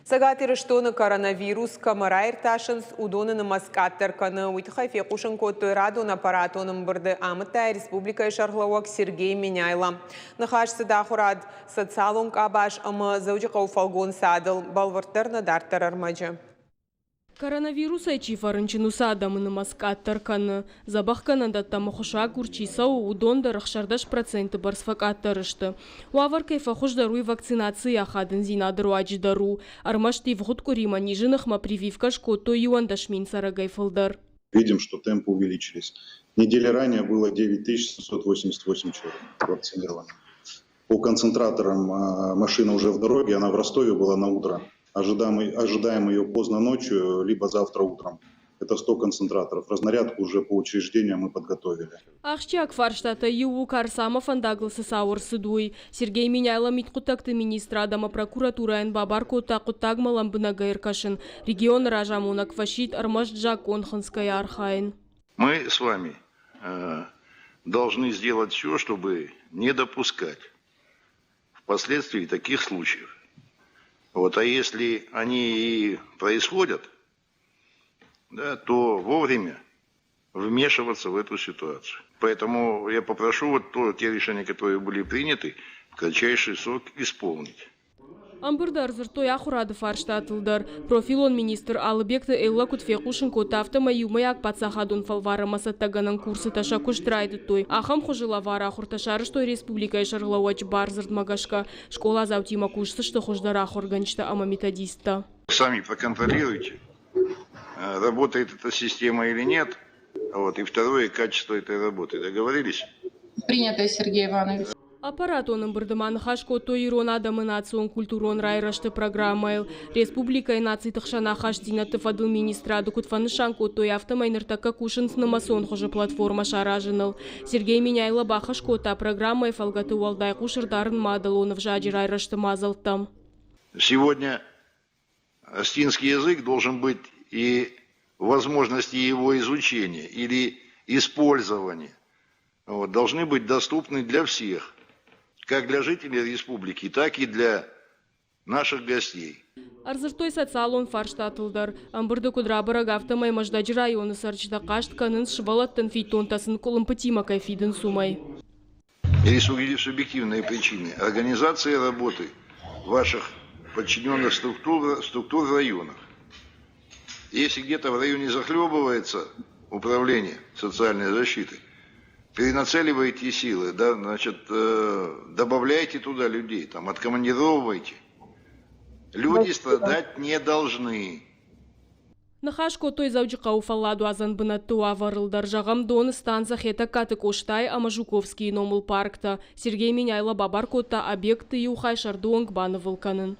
Цӕгат Ирыстоны коронавирус кӕмӕ раиртасынц, уыдоны нымӕц къаддӕр кӕны. Уый тыххӕй фехъусын кодтой радон аппаратон ӕмбырды, амыдта республикӕйы сӕргълӕууӕг Сергей Меняйло. Ныхас цыд ахуырад, социалон къабаз ӕмӕ Дзӕуджыхъӕуы фӕлгонцадыл. Бӕлвырддӕр нӕ дарддӕр ӕрмӕджы. Коронавирусӕй чи фӕрынчын, уыцы адӕмы нымӕц къаддӕр кӕны. Дзӕбӕхгӕнӕндӕттӕм ӕххуысагур чи цӕуы, уыдон дӕр 16% бӕрц фӕкъаддӕр сты. Уавӕр кӕй фӕхуыздӕр, уый вакцинацийы ахадындзинады руаджы дӕр у. Ӕрмӕст ивгъуыд къуыримӕ низы ныхмӕ прививкӕ скодтой 11 мин цӕрӕгӕй фылдӕр. Видим, что темпы увеличились. Неделя ранее было 9788 человек вакцинировано. По концентраторам машина уже в дороге, она в Ростове была на утро. Ожидаем, ожидаем ее поздно ночью, либо завтра утром. Это 100 концентраторов. Разнарядку уже по учреждениям мы подготовили. Ахсджиаг фарстатӕй иу у Карсамы фӕндагыл цы цау ӕрцыд, уый. Сергей Меняйло мидхъуыддӕгты министрад ӕмӕ прокуратурӕйӕн бабар кодта хъуыддагмӕ лӕмбынӕгӕй ӕркӕсын. Регионы разамонӕг фӕсидт ӕрмӕст закъон хынцгӕйӕ архайын. Мы с вами должны сделать все, чтобы не допускать впоследствии таких случаев. Вот, а если они и происходят, да, то вовремя вмешиваться в эту ситуацию. Поэтому я попрошу вот те решения, которые были приняты, в кратчайший срок исполнить. Ӕмбырды ӕрдзырдтой ахуырады фарстатыл дӕр. Профилон министр Алыбегты Эллӕ куыд фехъусын кодта, афтӕмӕй иумӕйаг паддзахадон фӕлварӕнмӕ цӕттӕгӕнӕн курсытӕ сӕ куыст райдыдтой. Ахӕм хуызы лӕвар ахуыртӕ сарӕзтой республикӕйы сӕргълӕууӕджы бардзырдмӕ гӕсгӕ. Скъоладзаутимӕ кусдзысты хуыздӕр ахуыргӕнджытӕ ӕмӕ методисттӕ. Сами проконтролируйте, работает эта система или нет. Вот. И второе, качество этой работы. Договорились? Принято, Сергей Иванович. Аппаратон ӕмбырды ма ныхас кодтой ирон адӕмы национ-культурон райрӕзты программӕйыл. Республикӕйы нациты хсӕн ахастдзинӕдты фӕдыл министрады куыд фӕнысан кодтой, афтӕмӕй ныртӕккӕ кусынц нымӕцон хуызы платформӕ саразыныл. Сергей Меняйло бахӕс кодта программӕйы фӕлгӕты уӕлдай хъус ӕрдарын мадӕлон ӕвзаджы райрӕзты мадзӕлттӕм. Сегодня осетинский язык должен быть и возможности его изучения или использования, вот, должны быть доступны для всех, как для жителей республики, так и для наших гостей. Ӕрдзырдтой социалон фарстатыл дӕр. Ӕмбырды куыд рабӕрӕг, афтӕмӕй Мӕздӕджы районы цӕрджытӕ хъаст кӕнынц, сывӕллӕттӕн фиддонтӕ сын къуылымпытимӕ кӕй фидынц, уымӕй. Или субъективные причины организации работы ваших подчиненных структур в районах. Если где-то в районе захлебывается управление социальной защиты, перенацеливайте силы, да, значит, добавляйте туда людей, там, откомандировывайте. Люди страдать не должны. Ныхас кодтой Дзӕуджыхъӕуы фӕлладуадзӕн бынӕтты уавӕрыл дӕр, зӕгъӕм, Доны станцӕ Хетӕгкаты Къостайы ӕмӕ Жуковскийы номыл парктӕ. Сергей Меняйло бабар кодта объектты иу хай сӕрды онг банывыл кӕнын.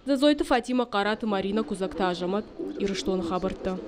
Дзӕдзойты Фатимӕ, Хъараты Маринӕ, Куыдзӕгты Азӕмӕт, Ирыстоны хабӕрттӕ.